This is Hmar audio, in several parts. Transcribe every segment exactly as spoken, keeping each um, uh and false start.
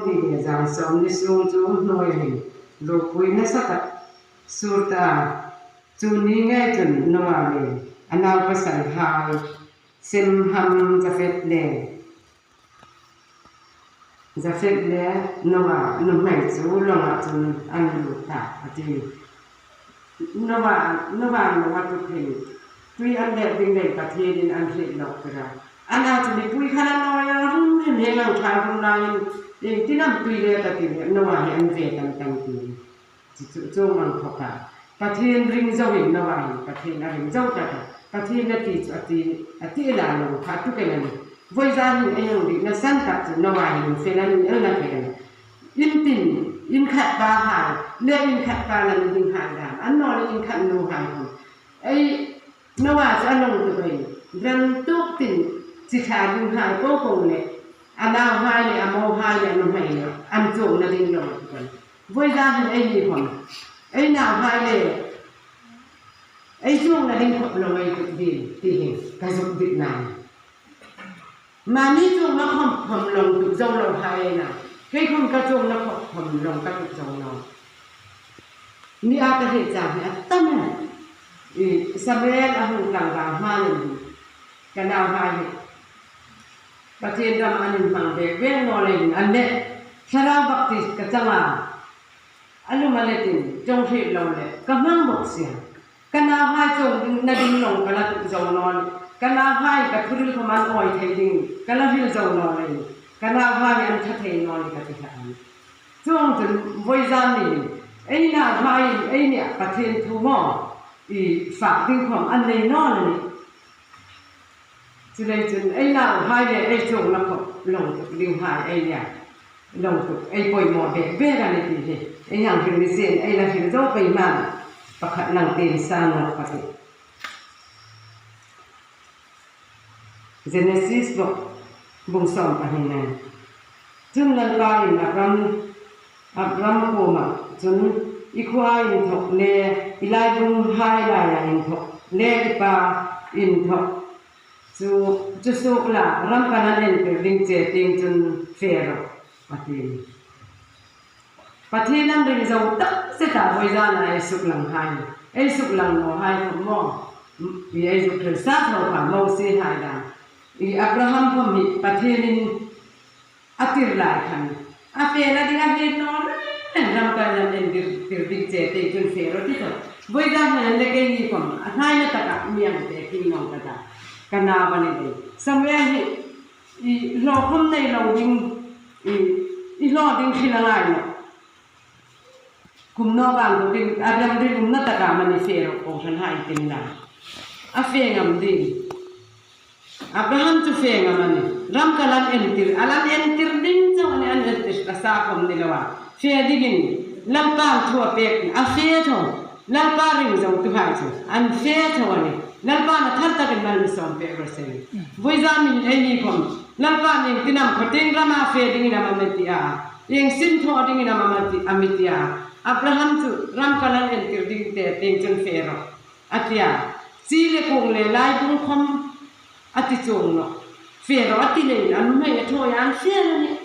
Ni le zan sawm ni sung chu hnuoia hin ropui nasa tak sur ta. Chu ni ngei chun Noa le a nau pasalhai Sem, Ham, Jafet le Jafet le Noa nuhmei chu lawnga chun an lut ta a ti. Noa, Noa lawnga tu hin tui an leh ding le Pathienin an hriet nawk tir a. Ana chu mipui khan an awi a, hrim hrim hieng ang ṭha hrim laiin, ieng tin am tui le ta ti le Noa hi an ve tam tam ti. Chu, chu, chuong ang khawp a. Pathien ring zoin Noa hin Pathien a ring zo tak a. Pathien a ti chu a ti, a ti la lo kha tu ke la ni. Voi zan hin ei hung dik nasan tak chu Noa hin fel a ni el na ke la ni. In tin, in khat pa hai, le in khat pa la ni ding hai dam. An naw le in khat nu hai hin. Ei, Noa chu a lawng tu bai. Ran tuk tin, chi ṭha ding hai po po le. A nau hai le, a mo hai le, a nuhmei le. An chuongna ding lo tu bai. Voi zan hin ei ni khom. Ei nauhai le. Ei chuongna ding khom lo ei tu ding, ti hi ka zuk dit na. Mani chuongna khom khom lo tu zo lo hai na. Kei khom ka chuongna khom khom lo ka tu zo lo. Ni a ka hriet chang hi a tam a. I Samuel a hung tlang vang hma le ni. Ka nauhai hi. Pathien ram an inhmang ve ve naw leiin an le. Thlarau baptist ka chang a. A lum a letin, ṭawng hriet lo le, ka hmang bawk si a. Ka nauhai chuongna ding lo ka la tu zo naw le. Ka nauhai ka thuhril khom an awi thei ding, ka la hril zo naw le. Ka nauhai an ṭha thei naw le ka ti hlak a. Chuong chun voi zan ni hin, ei nauhai, ei nia Pathien thu maw, i fak ding khom an nei naw le ni. Chuleiin chun ei nauhai le ei chuongna khom lo tu ding hai ei nia. Lo tu ei poimaw bek bek a ni ti hi. Ei hang hril ni sien ei la hril zo pei hma. Pakhat lang tin sa nawk ka ti. Genesis bung, bung sawm pahni na. Chun Lalpa'n Abram, Abram kuoma chun i khuo inthok le i laibunghai laia inthok le i pa inthok chu, chu suok la ram Kanan entir ding che tieng chun fe rawh, a ti. Pathien an ring zo tak zeta voi zana ei suklang hai. Ei suklang naw hai khom maw. I ei zuk hril sa tho kha Mosie hai dan. I Abraham khom hi Pathienin a tir lai khan. A fena ding a hriet naw le, ram Kanan entir, tir ding che tieng chun fe rawh ti tho. Voi zan hin le keini khom, a hnaina taka mi ang te king naw ka ta. Ka nau a ni dei. Samuel hi I hlaw khom nei lo ding, i, i hlaw ding khi la ngai lo. Kum naw kan ko tin, a ram ding um na taka mani fe rawh ko hran hai tin la. A fe ngam ding. Abraham chu fe ngam a ni. Ram Kanan entir, a lan entir ding chau a ni, an entir ka sa khom ni lo a. Fe dingin, Lalpa'n thu a pek, a fe tho. Lalpa ring zotuhai chu an fe tho a nih. Lalpa'n a thar takin mal mi sawm pek raw se. Voi zan hin ei ni khom, Lalpa'n ieng tin am khawtieng rama fe dingin am a mi ti a, ieng sin thaw dingin am a mi ti, a mi ti a. Abraham chu ram Kanan entir ding te tieng chun fe rawh, a ti a. Chi le kuong le laibung khom a ti chuong nawh. Fe rawh a ti leiin a nuhmei a thaw a, an fe a nih.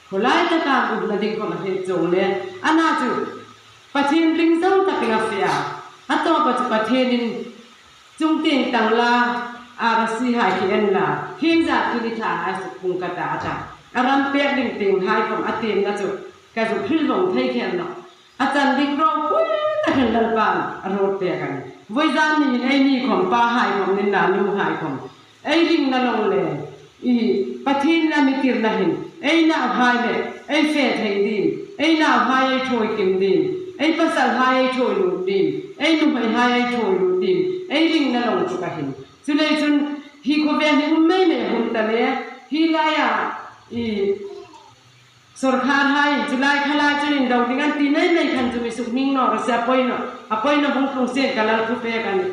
Khawlai taka an umna ding khom a hriet chuong le, a na chu Pathien ring zo takin a fe a. A tawpa chu Pathienin, chungtieng tang la, arasi hai khi en la, hieng zat khi ni tha hai suk pung ka ta ta. A ram pek ding tieng hai khom a tiemna chu ka zuk hril vong thei kher nawh. A chan ding ropui takin Lalpa'n a ruot pek a nih. Voi zan ni hin ei ni khom, pa hai khom, ni na nu hai khom, ei ringna long le, i Pathien la mi tirna hin, ei nauhai le ei fe thei ding, ei nauhai ei thawi kim ding, ei pasalhai ei thawi lut ding, ei nuhmeihai ei thawi lut ding, ei ringna long chu ka hin. Chuleiin chun hi khawvel hi um mei mei hun ta le, hi laia, i Sawrkar hai, chu lai kha lai chu indo ding an ti nei nei khan chu mi suk hning naw raw se, a poi naw, a poi naw hung tlung se ka lal thu pek a nih.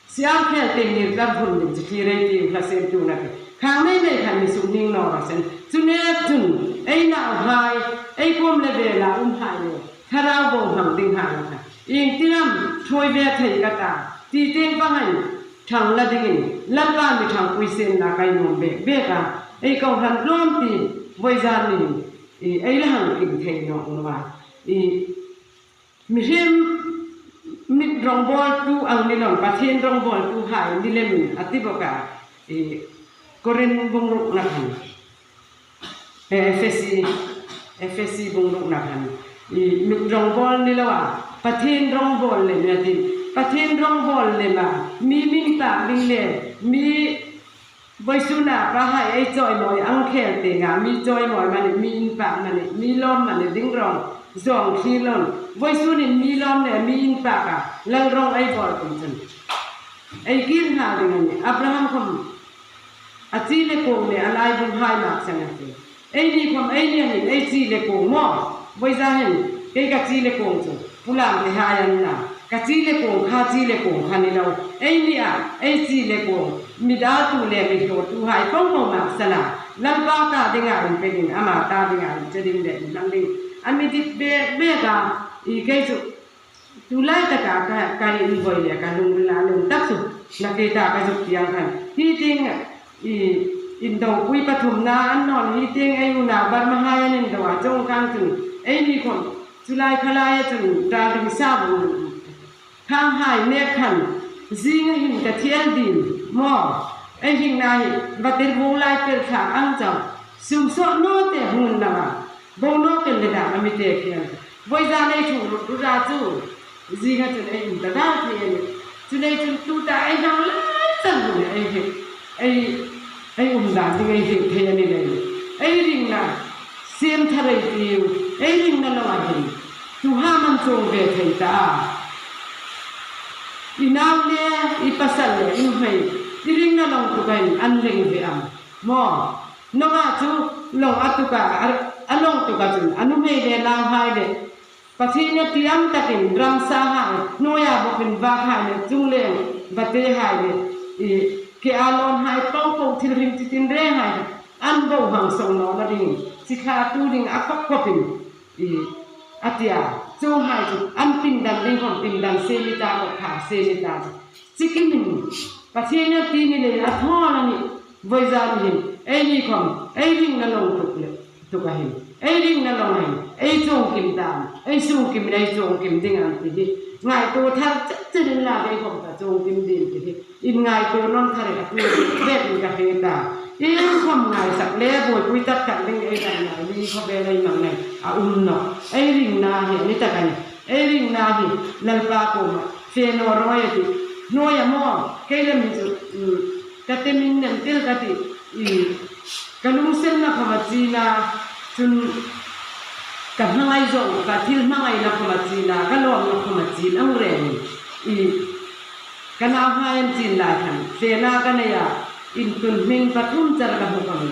Siam khel te ngir ka hun ding chu khi rei ti hla sem tu na ke. Khang nei nei khan mi suk hning naw raw se. Chu nek chun, ei nauhai, ei kuom le vela umhai le, thlarau bo hmang dinghai kha. Ieng tin am, thawi ve thei ka ta, ti tieng pang hai. Thang la dingin, Lalpa mi thangpui sienla ka nuom bek bek a, ei kohran tlawm ti, voi zan ni hin, I, ei la hang kim thei nawk naw a. I, mihriem, mi rongbawltu ang ni loin, Pathien rongbawltuhai ni lemin a ti bawk a. I, Korin bung rukna khan. E, Efesi, Efesi bung rukna khan. I, mi rongbawl ni loa, Pathien rongbawl lem a ti. Pathien rongbawl lema, mi, mi inpak ding le, mi vawisuna pahai ei chawimawi ang khel tienga, mi chawimawi amanih, mi inpak amanih, mi lawm amanih ding rong, zawng thli loin. Vawisunin mi lawm le mi inpaka, Lal rong ei bawl tum chun. Ei kir nghal ding a nih, Abraham khom a chi le kuong le a laibunghai maksan a ti. Eini khom, eini hin ei chi le kuong maw. Vawizan hin, kei ka chi le kuong chu, Pu Lamte hai an na. Ka chi le kuong kha, chi le kuong kha ni lo. Eini a, ei chi le kuong, mi daltu le mi hlawtuhai pawng pawng maksan a. Lalpa ta dinga inpekin, ama ta dinga inche ding le inhmang ding a mi dit bek bek a, i kei chu tulai taka ka, ka invawi le ka lungrila lum tak chu, nakie ta ka zuk ti ang khan. Hi tieng, i, indopui pathumna an nawn, hi tieng ei unau Burmahai an indo a, chuong khan chun, eini khom, chu lai kha laia chun, ral ring sa vung. Khanghai nek khan, zinga hin ka thiel ding, maw, ei hringna hi, va tir vung lai per thlak ang chau, sum sawt naw te hung naw a. Bo naw ken le dam a mi te khian. Vawizan ei thu rut rut a chu. Zinga chun ei um ta dam thei a nih. Chu nei chun tuta ei hang lai chang hun ei hi. Ei, ei um dan ding ei hi thei a ni lei. Ei ringna. Siem tha rei tiu. Ei ringna lo a hin. Tu ha man chung ve thei ta a. I nau le, i pasal le, i hmei. I ringna long tu kain an ring ve am. Maw. Nonga chu long a tuka, a, a long tuka chun, a nuhmei le nauhai le, Pathien a tiam takin ramsahai, hnuoia bawkin vakhai le, chungleng vatehai le, i, ke a lawnhai, po po thil hring chi tinrenghai, an bo hang song nawna dingin, chi thlatu ding a khop khopin, i, a tia, chuonghai chu, an pindan ding khom, pindan se ni ta, kawtkhar se ni ta chu. Chi kimin, Pathien a ti ni le, a thaw a ni, Vawizan hin, eini khom, ei ringna long tuk le, tuk a hin. Ei ringna long hin, ei chuong kim dam, ei chuong kim, ei chuong kim ding an ti hi. Ngaituo thar chet chet inla kei khom ka chuong kim ding ti hi. Inngaituo nawn thar a tu bek in ka hre ta. Ieng khom ngaisak le buoipui tak tak ding ei dam ngai, ni khawvel ei mang nei, a um nawh. Ei ringna hi, ni tak a nih. Ei ringna hi, Lalpa kuoma, fe naw rawi a ti. Hnuoia maw, kei le mi chu, um, ka temin nem tel ka ti. I, ka lungsenna khom a china, chun ka hmangai zawng, ka thil hmangaina khom a china, ka lawmna khom a chin ang reng. I, ka nauhai an chin lai khan, fena ka nei a, inthung hming pathum char ka hmu khom,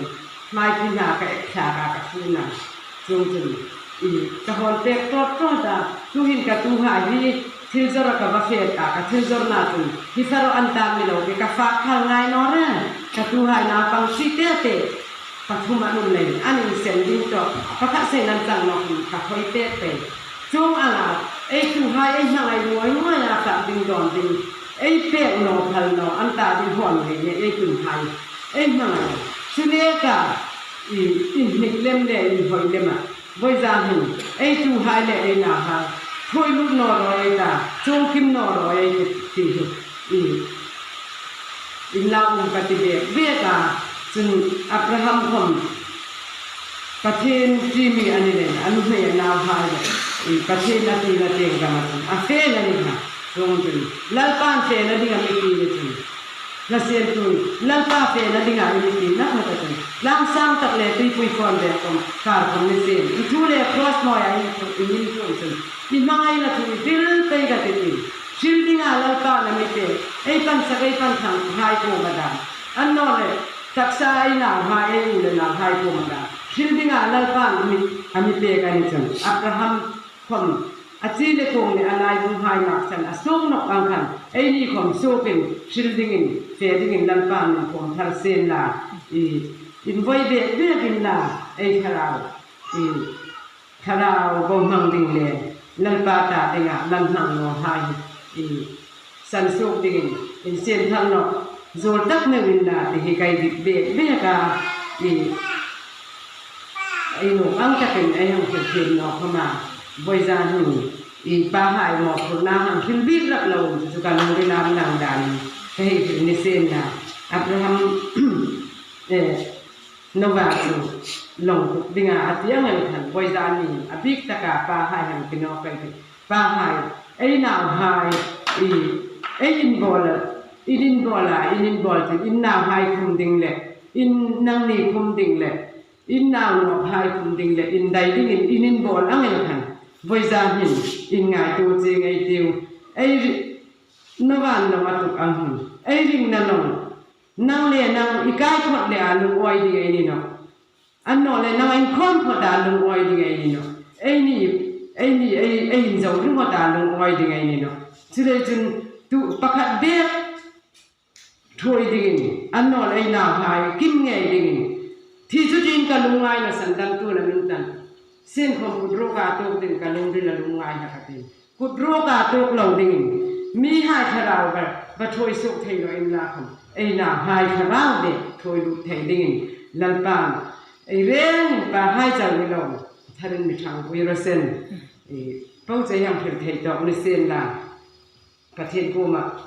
hmai phina ka ek thlak a ka funa. Chuongchun, i, ka hawl pek tawt tawt a, tuhin ka tuhai hi, thil zawra ka va fe ta, ka thil zawrna chun, hi faro an tam ni lo, ke ka fak phal ngai naw re, ka tuhai naupang si te te, pathum an um lei, an insem ding tawh, pakhat seng an chang nawk, ka khoi pek pek. Chuong anga, ei tuhai ei hmangai nuoi nuoi a fak ding dawn ding, ei pek naw phal naw, an ta ding hawn ngei ngei ei tunhai, ei hmangai. Chu neka, i, inhnik lem le inhawi lem a. Vawizan hin, ei tuhai le ei nauhai, thawi lut naw rawi ei ta, chuong kim naw rawi ei ti hi, i, inla um ka ti bek bek a, chun Abraham khom, Pathien ṭi mi a ni le, a nuhmei a nauhai le, i, Pathien a tina tieng dam a chun, a fe a ni kha, chuongchun, Lalpan fena ding a mi ti ni chun. Hla sien tun, Lalpa fena dinga i mi ti nak nak a chun. Tlang sang tak le tuipui khom ve khom, kar khom ni sien. I thu le cross hnuoia i thu, i mi thu chun. I hmangaina thu i hril pei ka ti ti. Hril dinga Lalpan a mi pek. Ei pansak ei panthang hai kuoma dam. Annawleh, taksa ei nauhai, ei u le nauhai kuoma dam. Hril dinga Lalpan a mi, a mi pek a ni chun. Abraham khom, a chi le kuong le a laibunghai maksan a suok nawk ang khan, eini khom suokin, hril dingin, fe dingin Lalpan min khom thar sien la, i, invawi bek bek inla, ei thlarau, i, thlarau bohmang ding le, Lalpa ta dinga, lam hmang nawhai, i, san suok dingin, insien thar nawk, zuol tak neu inla, ti hi ka dit bek bek a, i, Ei nuom ang takin ei hang hril hril nawk khawma, vawizan hin i pahai mawphurna hang hril bik rak lo chu ka lungrila a nang dan ka hei hril ni sien la. Abraham, eh, Noah chu lawng tuk dinga a ti ang el khan, vawizan ni a bik taka pahai hang ti nawk ei ti. Pahai, ei nauhai, i, ei inbawl, in inbawl a, in inbawl tin, in nauhai khum ding le, in nangni khum ding le, in nau nawkhai khum ding le, in dai dingin, in inbawl ang el khan, vawizan hin, in ngaituo chieng ei tiu. Ei ri-, Noah lawng a tuk ang hin, ei ringna lawng, nang le nang i kai phawt le a lungawi ding ei ni nawh. Annawleh nang inkhawm phawta lungawi ding ei ni nawh. Eini, eini, ei, ei inzo ringawta lungawi ding ei ni nawh. Chuleiin chun tu pakhat bek thuoi dingin, annawleh ei nauhai kim ngei dingin. Thi chu tin ka lungngaina san dam tu na min tan. Sin khom kut ruok a tuok ding ka lungrila lungngai hlak a ti. Kut ruok a tuok lo dingin, mihai thlarau va, va thuoi suok thei naw inla khom, ei nauhai thlarau de thuoi lut thei dingin, Lalpan, ei reng pahai chau ni lo, tharin mi ṭhangpui raw se. Ei, po chei hang hril thei tawk ni sien la. Pathien kuoma